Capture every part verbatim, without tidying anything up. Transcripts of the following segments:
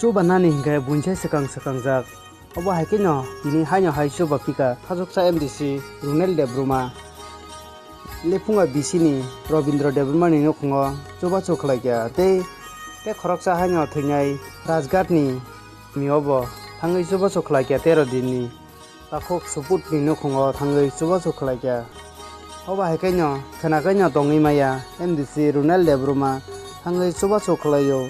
Chubanani hinkhe buinse swkang swkangjak. Obo hai kheno tini haino hai chuba phika thajoksa M D C Runel Debbarma, Lephunga B C ni Robindra Debbarma ni nukhungo chubachu khlaikha tei, tei khoroksa haino thwinai Rajghat ni miobo thangwi chubachu khlaikha tero din ni. Takhuk Subudh ni nukhungo thangwi chubachu khlaikha. Obo hai khaino khwnakhai no tongwi maya M D C Runel Debbarma thangwi chubachu khlaio.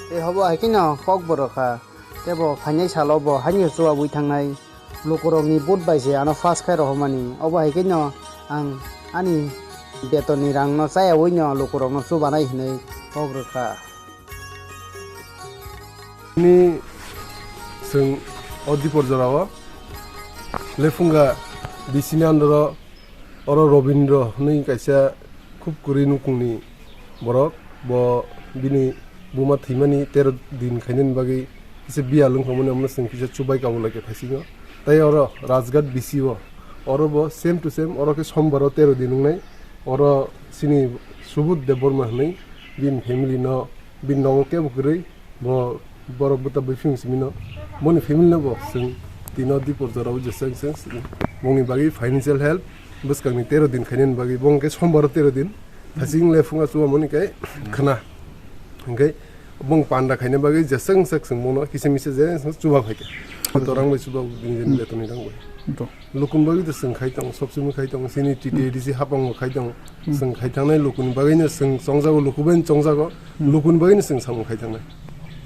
Tei obo hai khaino kokborok kha. Tei bo phainai salo bo haino chubawi thangnai lukurokni vote bai se ano pass khai rohormani. Obo hai khaino ang ani betonni rangno chayawi no lukurokno chubanai hinwi kok rwkha. Ni chwng o Dipor jorao Lephunga B C ni under o oro Robindra hwnwi kaisa khub kwrwi nukhungni borok, bo bini buma thwimani tero din khainani bagwi kisa biyal wngkha mani, omo chwng kisa chubai kabul laikha thaisingo. Tei oro Rajghat B C o, oro bo same to same, oro khe Sombar o tero din wngnai, oro chini Subudh Debbarma hwnwi bini family no, bini nogo kebo kwrwi, bo borok bwta bwphiyong simi no, boni family no bo chwng tino Dipor jorao je chwng chwng bongni bagwi financial help bwskangni tero din khainani bagwi, bo hwnkhe Sombar o tero din, thaching le phunga chuba mani khe khna, hwnkhe bong panda khaina bagwi je chwng chwng chwng bono kisa misa je chuba phaikha. To rang bai chuba bini jeni betoni rang bai. Lukun bagwi to chwng khai tong, sob somoi khai tong, sini T T A D C hapang bo khai tong, chwng khai thangnai lukun bagwi no chwng chongjago, luku bai no chongjago, lukun bagwi no chwng samung khai thangnai.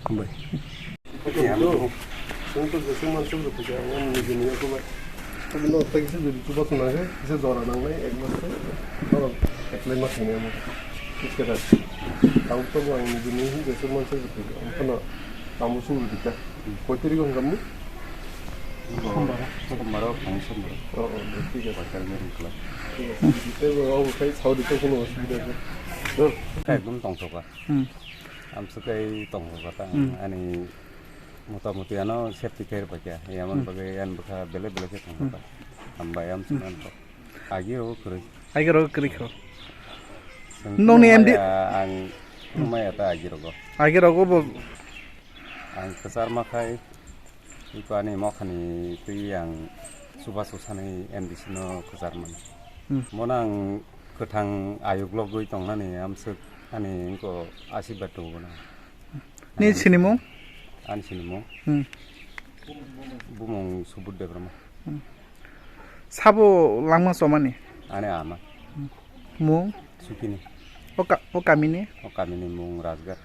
Hambai. Chwng to jeswk manswk rw phaikha, ani nijini yago bai. Tei no tei kisa jodi chuba swnam khe, kisa jora nangnai, ek mas tei norok apply ma khainai amo. Kisa da. Tamo to bo ang nijini jeswk manswk rw phaikha, ang phano tamo sung rw dikha. Koi tarikh o hwnka mo? Sombar. Sombar o, phaini sombar o. Oh, oh, thik ase. Hotel meeting khlai. Thik ase. Tei bo abo khai saudi to kono osubida khe. Ekdom tongthokha. Hmm. Amswk khai tongthokha ta. Hmm. Ani motamuti ano safety khe rwbaikha. Yamon bagwi ani bwkha belai belai khe tongthokha. Hmm. Hambai amswk ano. Agi rogo kwrwi. Agi rogo kwrwi kho. Chwng Nokni M D maya ang maya ta agi rogo. Agi rogo bo. Ang kwchar ma khai, iko ani mokhani twi ang chubachu sanai M D C no kwchar mani. Hmm. Mono ang kwthang ayuk logwi tongnani amswk ani wngko asirwad tongo bono. Ni sinimung? Ani sinimung? Hmm. Bumung Subudh Debbarma. Hmm. Sabo langma chomani? Ani ama. Hmm. Mung? Sukini. O ka-, o kamini? O kamini mung Rajghat.